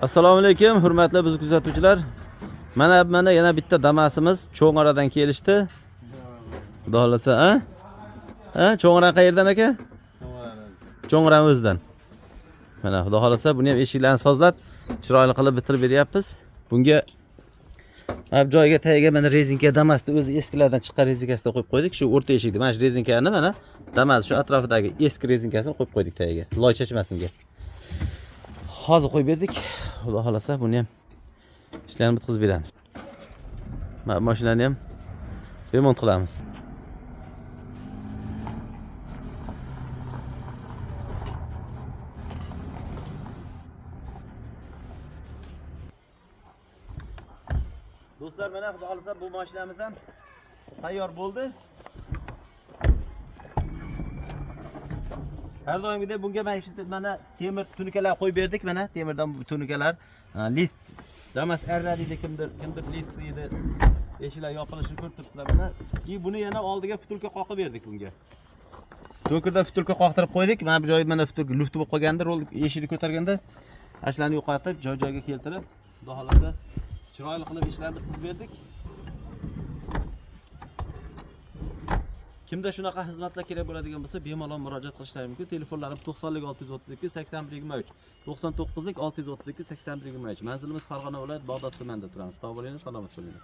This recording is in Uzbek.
Assalomu alaykum, hurmatli bizni kuzatuvchilar. Mana yana bitta Damasimiz Cho'ng'aradan kelishdi. Xudo xolasa, a? Ha, Cho'ng'ara qayerdan aka? Cho'ng'ara o'zidan. Mana xudo xolasa buni ham eshiklarni sozlab, chiroyli qilib bitirib beryapmiz. Bunga mana bu joyiga tagiga mana rezinka Damasni o'zi eskilardan chiqqan rezinkasini qo'yib qo'ydik. Shu o'rta eshikni, mana shu rezinkani mana Damas shu atrofidagi eski rezinkasini qo'yib qo'ydik tagiga. Loy chachmasinga. Hozir qo'yib berdik. Xudo xolasa buni ham ishlarni bitkazib beramiz. Mana bu mashinani ham remont qilamiz. Do'stlar, mana xudo xolasa bu mashinamiz ham tayyor bo'ldi. Har doimgidek bunga mana shu mana temir tunukalar qo'yib berdik, mana temirdan bu tunukalar, list Damas arra deydi kimdir, list deydi. Eshiklar yopilishini ko'rib turibsizlar mana. И buni yana oldiga vtulka qoqib berdik bunga. To'kirda vtulka qoqtirib qo'ydik. Mana bu joyi mana vtulka luft bo'lib qolganda, rol eshikni ko'targanda ashlarni yo'qotib, joy-joyiga keltirib, xudo xolasa chiroyli qilib ishlarni bitkazib berdik. Kimda shunaqa xizmatlar kerak bo'ladigan bo'lsa, bemalol murojaat qilishlari mumkin. Telefonlarim 90 632 81 23, 99 632 81 23. Manzilimiz Farg'ona viloyati, Bag'dod tumanida turamiz. Sog' bo'linglar, salomat bo'linglar.